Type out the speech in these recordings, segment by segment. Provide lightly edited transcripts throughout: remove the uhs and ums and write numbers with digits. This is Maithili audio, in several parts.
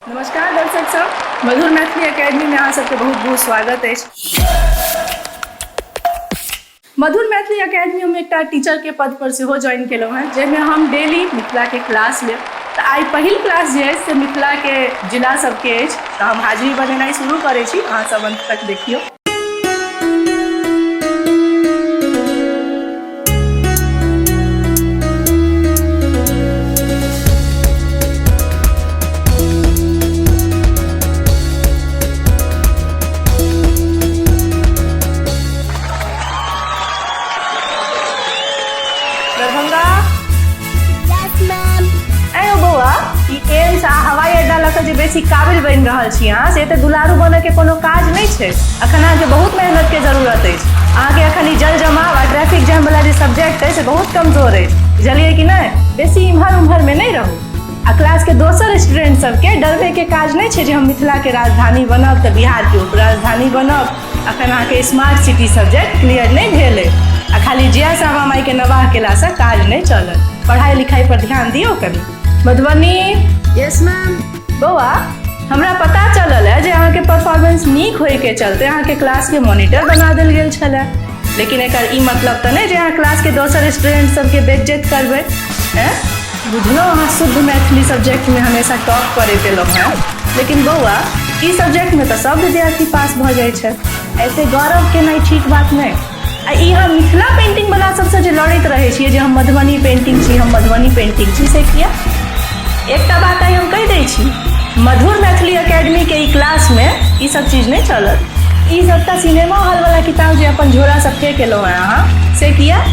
नमस्कार दर्शक सब, मधुर मैथिली एकेडमी में अहाँ सबके बहुत बहुत स्वागत अछि। मधुर मैथिली एकेडमी हम एकटा टीचर के पद पर सेहो ज्वाइन केलहुँ हेँ, जाहिमे हम डेली मिथिला के क्लास लेब। तऽ आइ पहिल क्लास जे अछि से मिथिला के जिला सबके अछि, तऽ हम हाजिरी बनेनाइ शुरू करै छी, अहाँ सब अंत तक देखियौ। दरभंगा। Yes, ma'am. ऐ बौआ, ई एम्स आ हवाई अड्डा लऽ कऽ जे बेसी काबिल बनि रहल छी अहाँ, से एते दुलारू बनऽ के कोनो काज नहि छै। अखन अहाँके बहुत मेहनत के जरूरत अछि। अहाँके अखन ई जल जमाव आ ट्रैफिक जाम वाला जे सब्जेक्ट अछि से बहुत कमजोर अछि, बुझलियै कि नहि? बेसी इम्हर उम्हर मे नहि रहू आ क्लास के दोसर स्टूडेंट सबके डरबै के काज नहि छै जे हम मिथिला के राजधानी बनब तऽ बिहार के उपराजधानी बनब। अखन अहाँके स्मार्ट सिटी सब्जेक्ट क्लियर नहि भेल अछि आ खाली जिया श्यामा माई के नवाह केलासँ काज नहि चलत। पढ़ाई लिखाई पर ध्यान दियौ कनि। मधुबनी। Yes, ma'am. बौआ, हमरा पता चलल है जे अहाँके परफॉर्मेंस नीक होय के चलते अहाँके क्लास के मॉनिटर बना देल गेल छलै, लेकिन एकर ई मतलब तऽ नहि जे अहाँ क्लास के दोसर स्टूडेंट सबके बेइज्जत करबै। बुझलहुँ अहाँ शुद्ध मैथिली सब्जेक्ट में हमेशा टॉप करैत एलहुँ हेँ, लेकिन बौआ ई सब्जेक्ट में तऽ सब विद्यार्थी पास भऽ जाइ छै, ऐसे गौरव केनाइ ठीक बात नहि। आ ई अहाँ मिथिला पेंटिंग वाला सबसँ जे लड़ैत रहै छियै जे हम मधुबनी पेंटिंग छी, हम मधुबनी पेंटिंग छी, से किया? एकटा बात आइ हम कहि दै छी, मधुर मैथिली एकेडमी के ई क्लास में ई सब चीज नहि चलत। ई सबटा सिनेमा हॉल वाला किताब जे अपन झोरा सब फेंक एलहुँ हेँ अहाँ, से किया?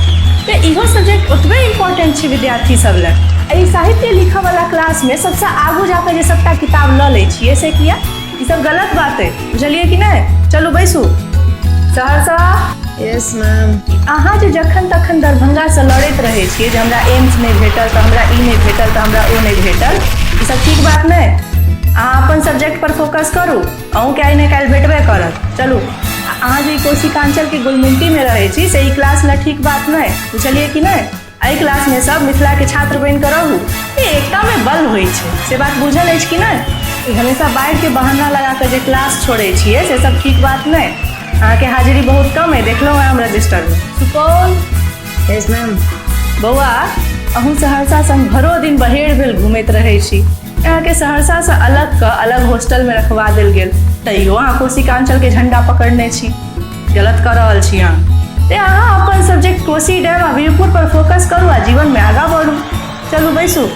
तऽ इहो सब्जेक्ट ओतबे इम्पोर्टेंट छै विद्यार्थी सब लए। आ ई साहित्य लिखऽ वाला क्लास में सबसँ आगू जाकऽ जे सबटा किताब लऽ लै छियै, से किया? ई सब गलत बात है, बुझलियै कि नहि? चलू बैसू। सहरसा। Yes, ma'am. अहाँ जे जखन तखन दरभंगासँ लड़ैत रहै छियै जे हमरा एम्स नहि भेटल तऽ हमरा ई नहि भेटल तऽ हमरा ओ नहि भेटल, ई सब ठीक बात नहि। अहाँ अपन सब्जेक्ट पर फोकस करू, अहूँके आइ ने काल्हि भेटबे करत। चलू, अहाँ जे कोशिकांचलके गुलमिंटीमे रहै छी से ई क्लास लए ठीक बात नहि, बुझलियै कि नहि? एहि क्लासमे सब मिथिलाके छात्र बनि कऽ रहू। एकतामे बल होइ छै, से बात बुझल अछि कि नहि? ई हमेशा बाढ़िके बहाना लगा कऽ जे क्लास छोड़ै छियै से सब ठीक बात नहि। अहाँके हाजिरी बहुत कम अइ, देखलहुँ हेँ हम रजिस्टरमे। सुपौल। Yes, ma'am. बौआ, अहूँ सहरसा संग भरो दिन बहेड़ भेल घुमैत रहै छी। अहाँके सहरसासँ अलग कऽ अलग हॉस्टलमे रखवा देल गेल, तैयो अहाँ कोशिकांचलके झंडा पकड़ने छी। गलत कऽ रहल छी अहाँ। ते अहाँ अपन सब्जेक्ट कोसी डैम आ वीरपुर पर फोकस करू आ जीवनमे आगाँ बढ़ू। चलू बैसू।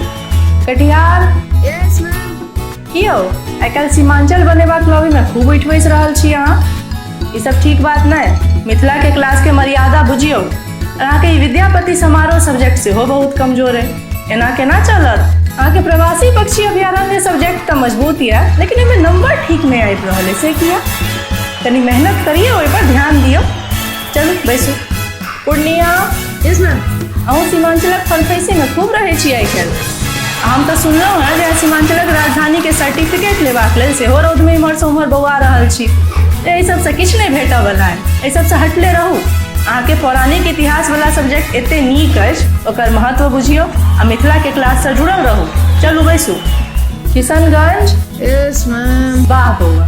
कटिहार। Yes, ma'am. की यौ, आइ काल्हि सीमांचल बनेबाक लॉबीमे खूब उठि बैसि रहल छी अहाँ, ई सब ठीक बात नहि। मिथिलाके क्लासके मर्यादा बुझियौ। अहाँके ई विद्यापति समारोह सब्जेक्ट सेहो बहुत कमजोर अइ, एना केना चलत? अहाँके प्रवासी पक्षी अभयारण्य सब्जेक्ट तऽ मजबूत यऽ, लेकिन एहिमे नंबर ठीक नहि आबि रहल अइ, से किया? कनि मेहनत करियौ, ओहिपर ध्यान दियौ। चलू बैसू। पूर्णिया। Yes, ma'am. अहूँ सीमांचलक फलफैसीमे खूब रहै छी आइ काल्हि। हम तऽ सुनलहुँ हेँ जे सीमांचलक राजधानीके सर्टिफिकेट लेबाक लेल सेहो रौदमे इम्हरसँ उम्हर बौआ रहल छी। एहि सबसँ किछु नहि भेटऽवला अइ, एहि सबसँ हटले रहू। अहाँके पौराणिक इतिहासवला सब्जेक्ट एते नीक अछि, ओकर महत्व बुझियौ आ मिथिलाके क्लाससँ जुड़ल रहू। चलू बैसू। किशनगंज। Yes, ma'am. वाह बौआ,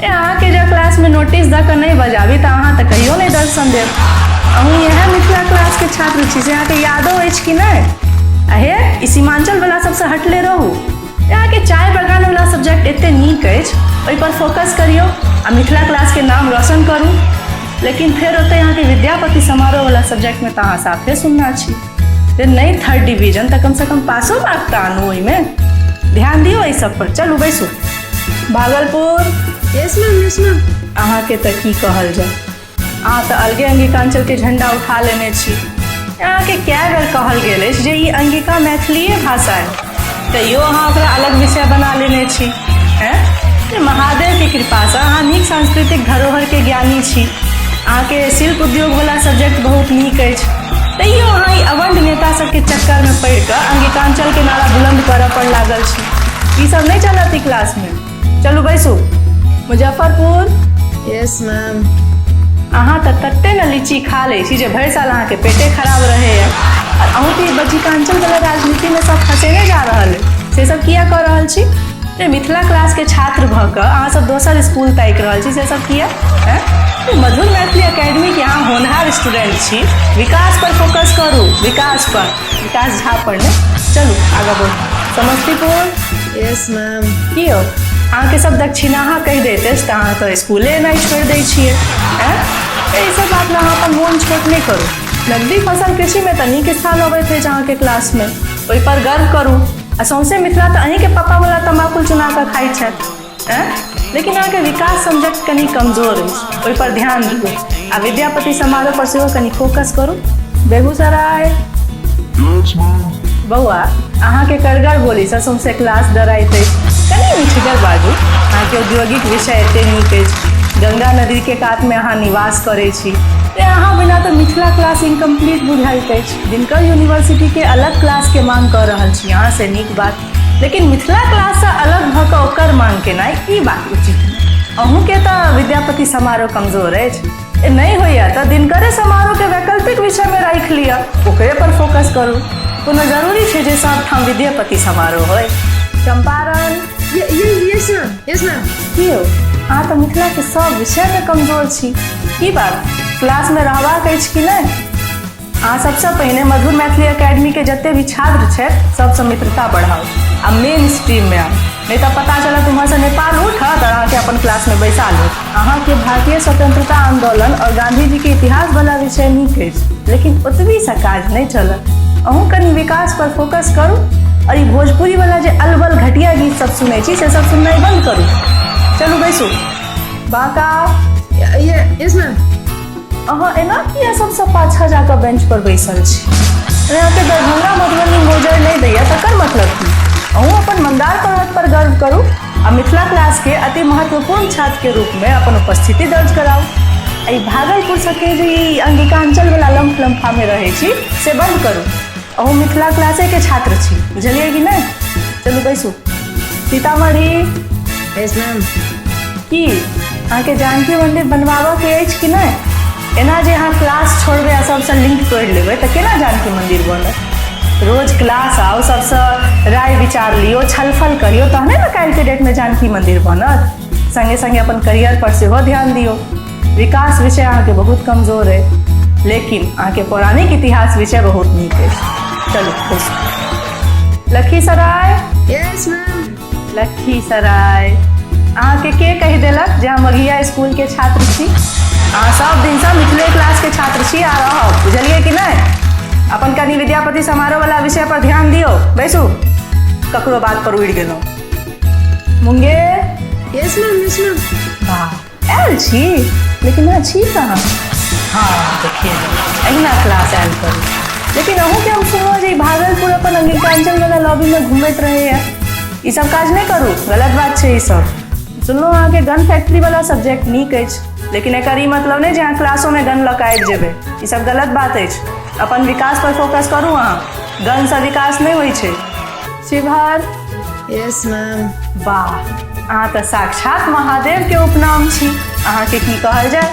ए अहाँके जँ क्लासमे नोटिस दऽ कऽ नहि बजाबी तऽ अहाँ तऽ कहियो नहि दर्शन देब। अहूँ इएह मिथिला क्लासके छात्र छी, से अहाँके यादो अछि कि नहि? आ हे, ई सीमांचल वला सबसँ हटले रहू। अहाँके चाय बगान वला सब्जेक्ट एते नीक अछि, ओहिपर फोकस करियौ आ मिथिला क्लासके नाम रोशन करू। लेकिन फेर ओतहि अहाँके विद्यापति समारोह वला सब्जेक्टमे तऽ अहाँ साफे सुन्ना छी। जे नहि थर्ड डिवीजन तऽ कमसँ कम पासो मार्क तऽ आनू, ओहिमे ध्यान दियौ एहि सब पर। चलू बैसू। Bhagalpur. Yes, ma'am. Yes, ma'am. अहाँके तऽ की कहल जाय, अहाँ तऽ अलगे अंगिकांचलके झंडा उठा लेने छी। अहाँके कए बेर कहल गेल अछि जे ई अंगिका मैथिलीए भाषा अइ, तैयो अहाँ ओकरा अलग विषय बना लेने छी। हैं, महादेवके कृपासँ अहाँ नीक सांस्कृतिक धरोहरके ज्ञानी छी, अहाँके शिल्प उद्योगवला सब्जेक्ट बहुत नीक अछि, तैयो अहाँ ई अवंड नेता सबके चक्करमे पड़ि कऽ अंगिकांचलके नारा बुलंद करऽ पर लागल छी। ई सब नहि चलत ई क्लासमे। चलू बैसू। मुजफ्फरपुर। Yes, ma'am. अहाँ तऽ तते ने लीची खा लै छी जे भरि साल अहाँके पेटे खराब रहैए। आ अहूँके ई बज्जिकांचल वला राजनीतिमे सब फँसेने जा रहल अइ, से सब किया कऽ रहल छी? जे मिथिला क्लासके छात्र भऽ कऽ अहाँ सब दोसर स्कूल ताकि रहल छी से सब किया? मधुर मैथिली एकेडमीके अहाँ होनहार स्टूडेंट छी। विकास पर फोकस करू, विकास पर, विकास झा पर नहि। चलू आगाँ बढ़ू। समस्तीपुर। Yes ma'am. की यौ, अहाँके सब दक्षिणाहा कहि दैत अछि तऽ अहाँ तऽ स्कूले एनाइ छोड़ि दै छियै। एहि सब बात लए अहाँ अपन मोन छोट नहि करू। नगदी फसल कृषिमे तऽ नीक स्थान अबैत अछि अहाँके क्लासमे, ओहिपर गर्व करू। आ सौंसे मिथिला तऽ अहीँके पापावला तम्बाकू चुना कऽ खाइत छथि। लेकिन अहाँके विकास सब्जेक्ट कनि कमजोर अछि, ओहिपर ध्यान दियौ आ विद्यापति समारोह पर सेहो कनि फोकस करू। बेगूसराय। बौआ, अहाँके करगर बोलीसँ सौंसे क्लास डराइत अछि, कनि मिठगर बाजू। अहाँके औद्योगिक विषय एते नीक अछि, गंगा नदीके कातमे अहाँ निवास करै छी, ते अहाँ बिना तऽ मिथिला क्लास इनकम्प्लीट बुझाइत अछि। दिनकर यूनिवर्सिटीके अलग क्लासके मांग कऽ रहल छी अहाँ, से नीक बात, लेकिन मिथिला क्लाससँ अलग भऽ कऽ ओकर मांग केनाइ ई बात उचित नहि। अहूँके तऽ विद्यापति समारोह कमजोर अछि, नहि होइए तऽ दिनकरे समारोहके वैकल्पिक विषयमे राखि लिअ, ओकरे पर फोकस करू। कोनो जरूरी छै जे सबठाम विद्यापति समारोह होइ? Champaran. Yes ma'am. Yes ma'am. की यौ, अहाँ तऽ मिथिलाके सब विषयमे कमजोर छी, की बात? क्लासमे रहबाक अछि कि नहि? अहाँ सबसँ पहिने मधुर मैथिली एकेडमीके जते भी छात्र छथि सबसँ मित्रता बढ़ाउ आ मेन स्ट्रीममे आउ, नहि तऽ पता चलत उम्हरसँ नेपाल उठत आओर अहाँके अपन क्लासमे बैसा लेत। अहाँके भारतीय स्वतंत्रता आंदोलन और गांधी के इतिहास वाला विषय नीक अछि, लेकिन ओतबीसँ काज नहि चलत। अहूँ कनि विकास पर फोकस करू और ई भोजपुरी वाला जे अलबल घटिया गीत सब सुनै छी से सब सुननाइ बंद करू। चलू बैसू। बांका। Yes ma'am. अहाँ एना किया सबसँ पाछा जाकऽ बेंच पर बैसल छी? अरे अहाँके दरभंगा मधुबनी मोजर नहि दैया तकर मतलब की? अहूँ अपन मंदार पर्वत पर गर्व करू आ मिथिला क्लास के अति महत्वपूर्ण छात्र के रूप में अपन उपस्थिति दर्ज कराउ। एहि भागलपुर सबके जे ई अंगिकांचल वाला लम्फ लम्फा में रहै छी से बंद करू। अहूँ मिथिला क्लासे के छात्र छी, बुझलियै कि नहि? चलू बैसू। सीतामढ़ी। Yes ma'am. की अहाँके जानकी मंदिर बनवाबऽ के अछि कि नहि? एना जे अहाँ क्लास छोड़बै आ सबसँ लिंक तोड़ि लेबै तऽ केना जानकी मंदिर बनत? रोज क्लास आउ, सबसँ राय विचार लियौ, छलफल करियौ, तहने ने काल्हिके डेटमे जानकी मंदिर बनत। संगे संगे अपन करियर पर सेहो ध्यान दियौ। विकास विषय अहाँके बहुत कमजोर अइ, लेकिन अहाँके पौराणिक इतिहास विषय बहुत नीक अछि। चलू बैसू। लखीसराय। Yes ma'am. Lakhisarai, अहाँके के कहि देलक जे अहाँ मघिया स्कूल के छात्र छी? अहाँ सब दिनसँ मिथिले क्लास के छात्र छी आ रहब, बुझलियै कि नहि? अपन कनि विद्यापति समारोह वाला विषय पर ध्यान दियौ। बैसू। ककरो बात पर उड़ि गेलहुँ। Munger. Yes ma'am. Yes ma'am. वाह, आयल छी, लेकिन अहाँ छी कहाँ? हाँ देखिए, अहिना क्लास आयल करू। लेकिन अहूँके हम सुनलहुँ जे भागलपुर अपन अंगिकांचल वाला लॉबीमे घूमैत रहैया। ई सब काज नहि करू, गलत बात छै ई सब। सुनलहुँ अहाँके गन फैक्ट्री वाला सब्जेक्ट नीक अछि, लेकिन एकर ई मतलब नहि जे अहाँ क्लासोमे गन लऽ कऽ आबि जेबै। ई सब गलत बात अछि। अपन विकास पर फोकस करू अहाँ, गनसँ विकास नहि होइ छै। शिवहर। Yes ma'am. वाह, अहाँ तऽ साक्षात महादेव के उपनाम छी, अहाँके की कहल जाय?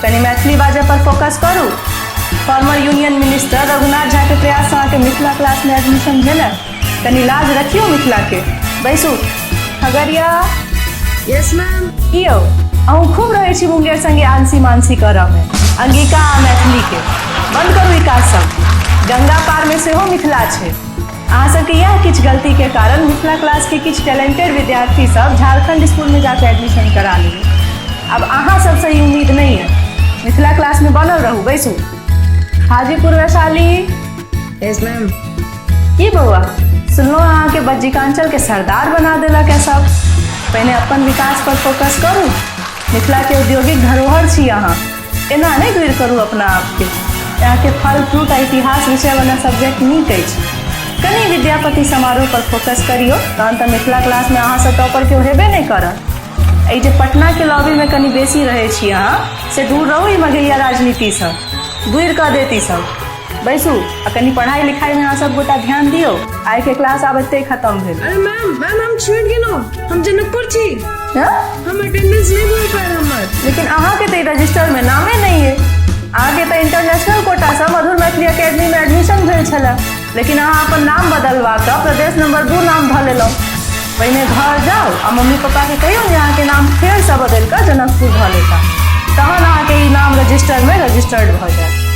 कनि मैथिली बाजऽ पर फोकस करू। Former union minister Raghunath Jha के प्रयाससँ अहाँके मिथिला क्लासमे एडमिशन भेल है, कनि लाज रखियौ मिथिला के। बैसू। खगड़िया। Yes ma'am. की यौ, अहूँ खूब रहै छी मुंगेर संगे आनसी मानसी करऽमे। अंगिका आ मैथिली के बंद करू ई काज सब। गंगा पारमे सेहो मिथिला छै। अहाँ सबके इएह किछु गलती के कारण मिथिला क्लास के किछु टैलेंटेड विद्यार्थी सब झारखंड स्कूल में जाके एडमिशन करा लेबै। आब अहाँ सबसँ ई उम्मीद नहि है। मिथिला क्लास में बनल रहू। बैसू। हाजीपुर वैशाली। Yes ma'am. की बौआ, सुनलहुँ अहाँके बज्जिकांचल के सरदार बना देलक है सब। पहिने अपन विकास पर फोकस करू। मिथिला के औद्योगिक धरोहर छी अहाँ, एना नहि दूर करू अपना आपके। अहाँके फल फ्रूट आ इतिहास विषय वाला सब्जेक्ट नीक अछि, कनि विद्यापति समारोह पर फोकस करियौ, तहन तऽ मिथिला क्लासमे अहाँसँ टॉपर केओ हेबे नहि करत। एहि जे पटनाके लॉबीमे कनि बेसी रहै छी अहाँ, से दूर रहू। ई मघैया राजनीतिसँ दूर कऽ देत ई सब। बैसू आ कनि पढ़ाई लिखाईमे अहाँ सब गोटा ध्यान दियौ। आइके क्लास आब एतै खत्म भेल। अरे मैम, मैम हम छूटि गेलहुँ, हम जनकपुर छी। हँ? हम अटेंडेंस नहि भरि पायल हमर। लेकिन अहाँके तऽ रजिस्टरमे नामे नहि अइ। अहाँके तऽ इंटरनेशनल कोटासँ मधुर मैथिली एकेडमीमे एडमिशन भेल छलए, लेकिन अहाँ अपन नाम बदलवा कऽ प्रदेश नंबर 2 नाम धऽ लेलहुँ। पहिने घर जाउ आ मम्मी पापाके कहियौ जे अहाँके नाम फेरसँ बदलि कऽ जनकपुर धऽ लेता, तहन अहाँके ई नाम रजिस्टरमे रजिस्टर्ड भऽ जायत।